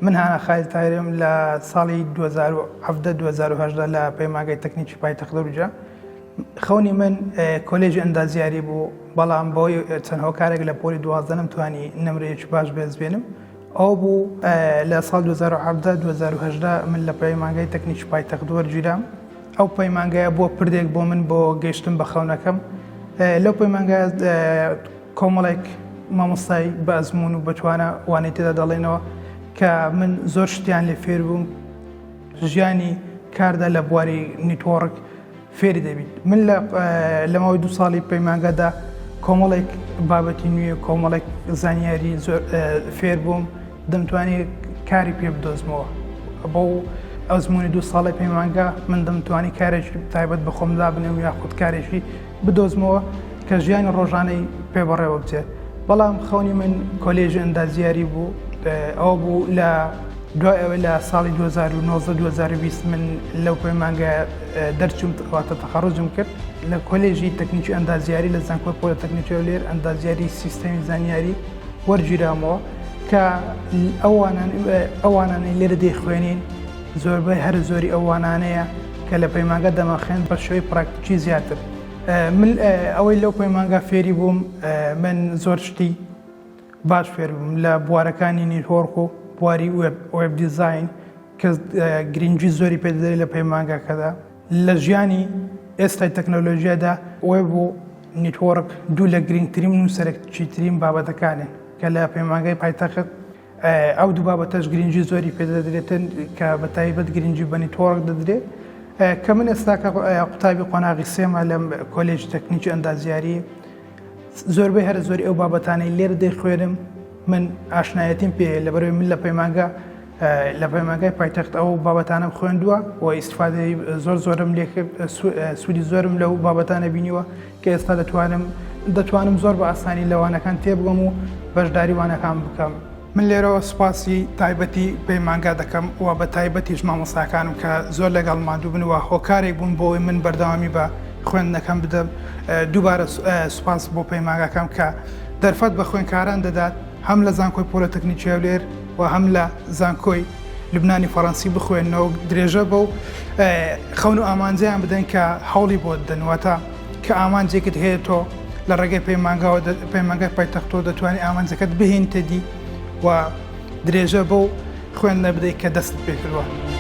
من هانا خالید تاهیرم لە ساڵی 2017 2018 لە پەیمانگای تەکنیکی پایتەخت دەروجە خەونی من کۆلێژی ئەندازیاری بوو بەڵام بۆی چەند هۆکارێک لە پۆلی دوازدە نەمتوانی نمرەیەکی باش بەدەست بێنم ئەو بوو لە ساڵ 2017 2018 من لە پەیمانگای تەکنیکی پایتەخت وەرگیرام ئەو پەیمانگایە بووە پردێک بۆ من بۆ گەیشتن بە خەونەکەم لەو پەیمانگای کۆمەڵێک مامۆستای بە ئەزموون و بەتوانە وانەی تێدا دەڵێنەوە کە من زۆر شتیان لێ فێر بووم ژیانی کاردا لە بواری network فێری دەبیت من لە لە ماوەی دوو ساڵی پەیمانگادا کۆمەڵێک بابەتی نوێ کۆمەڵێک زانیاری زۆر فێر بووم دەمتوانی کاری پێ بدۆزمەوە بەو ئەزمموی دوو ساڵی پەیمانگا من دەمتوانی کارێکی تایبەت بە خۆم دابنێم یاخود کارێکی بدۆزمەوە کە ژیانی ڕۆژانەی پێ بەڕێوە بچێت بەڵام خەونی من کۆلێژی ئەندازیاری بوو ئەوە بوو لە دوای ئەوەی لە ساڵی 2019 2020 من لەو پەیمانگە دەرچوم واتە تەخەڕوجم کرد لە کۆلێژی تەکنیکی ئەندازیاری لە زانکۆی پۆلەتەکنیکی هەولێر ئەندازیاری سیستەمی زانیاری وەرگیرامەوە کە ئەوانانەی لێرە دەیخوێنین زۆربەی هەرە زۆری ئەو وانانەیە کە لە پەیمانگا دەمانخوێن بە شێوەی پراکتیکی زیاتر. من ئەوەی لەو پەیمانگا فێری بووم من زۆر شتی باش فێر بووم لە بوارەکانی network و بواری web design کە گرنگی زۆری پێدەدرێت لە پەیمانگاکەدا. لە ژیانی ئێستای تەکنەلۆژیادا وێب و network دوو لە گرنگترین و سەرەکیترین بابەتەکانن کە لە پەیمانگای پایتەخت ئەو دوو بابەتەش گرنگی زۆری پێدەدرێتن کە بە تایبەت گرنگی بە network دەدرێت کە من ئێستاکە قوتابی قۆناغی سێمە لە کۆلێژ تەکنیکی ئەندازیاری زۆربەی هەرە زۆری ئەو بابەتانەی لێرە دەیخوێنم من ئاشنایەتیم پێ لەبەرەوەی من لە پەیمانگا لە پەیمانگای پایتەخت ئەو بابەتانم خوێندووە و ئیسفادەی زۆر زۆرم لێ سوودی زۆرم لەو بابەتانە بینیوە کە ئێستا دەتوانم دەتوانم زۆر بە ئاسانی لە وانەکان تێبگەم و بەشداری وانەکان بکەم. من لێرەوە سوپاسی تایبەتی پەیمانگا دەکەم و بە تایبەتیش مامۆستاکانم کە زۆر لەگەڵ ماندوو بن و هۆکارێک بوون بۆ ئەوەی من بەردەوامی بە خوێندنەکەم بدەم. دووبارە سوپاس بۆ پەیمانگاکەم کە دەرفەت بە خوێندکاران دەدات هەم لە زانکۆی پۆلۆتەکنیکی هەولێر و هەم لە زانکۆی لوبنانی فەڕەنسی بخوێننەوە و درێژە بەو خەون و ئامانجەیان بدەن کە هەوڵی بۆ دەدەن واتە کە ئامانجێکت هەیە تۆ لە ڕێگەی پەیمانگاوە پەیمانگای پایتەختەوە دەتوانانی ئامانجەکەت بهێنیتە دی و درێژە بەو خوێندنە بدەیت کە دەستت پێکردووە.